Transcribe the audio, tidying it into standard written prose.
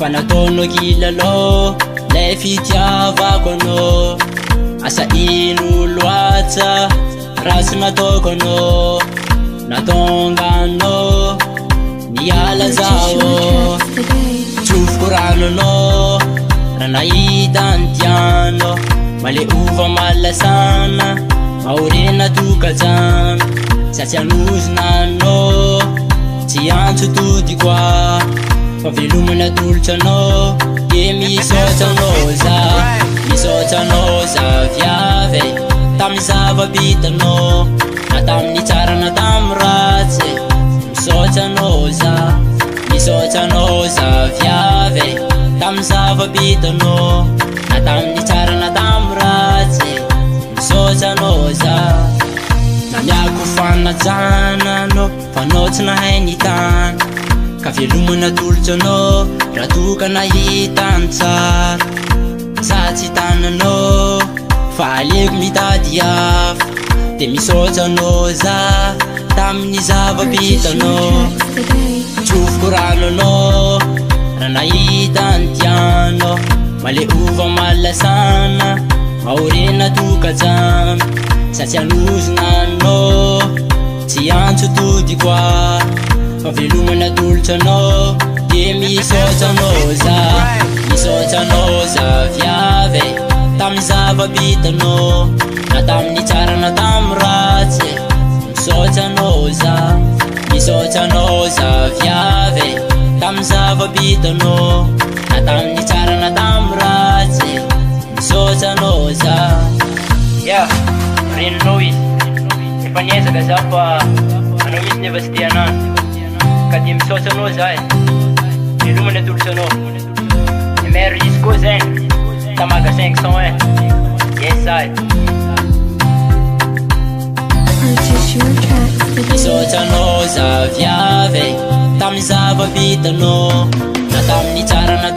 Fa nataonao kilalao lay fitiavako anao. Asa ino loatra ratsy nataoko anao, natonga anao niala Purchase your zaho. tracks today. Tsofiko rano anao raha nahita ny tianao. Maleova malasana maorena tokantrano. Za tsy hanozona anao, tsy antso tody koa. Fa velomana atolotra anao, de misaotra anao za. Misaotra anao za viavy e, tamin'ny zava-bitanao. Na tamin'ny tsara na tamin'ny ratsy e, misaotra anao za. Misaotra anao za viavy e, tamin'ny zava-bitanao. Na tamin'ny tsara na tamin'ny ratsy e, misaotra anao za. Namiako fanajana anao, fa anao tsy nahay ny tany. Ka velomana atolotra anao, raha toa ka nahita ny tsara. Za tsy tananao, fa aleoko mitady hafa. De misaotra anao za, tamin'ny Purchase your zava-bitanao. tracks today. Tsofiko rano anao raha nahita ny tianao. Maleova malasana maorena tokantrano. Za tsy hanozona anao, tsy antso tody koa. Fa velomana atolotra anao, de misaotra anao za. Misaotra anao za viavy e, tamin'ny zava-bitanao. Na tamin'ny tsara na tamin'ny ratsy e, misaotra anao za. Misaotra anao za viavy e, tamin'ny zava-bitanao. Na tamin'ny tsara na tamin'ny ratsy e, misaotra anao za. Ya, reninao izy. Efa niezaka za fa anao mihitsy nefa tsy tia anany. Ka de misaotra anao za e. Velomana atolotra anao. MR izy koa zegny. Tamaga 501. Yes I. Purchase your tracks today. Misaotra anao za viavy e, tamin'ny zava-bitanao. Na tamin'ny tsara na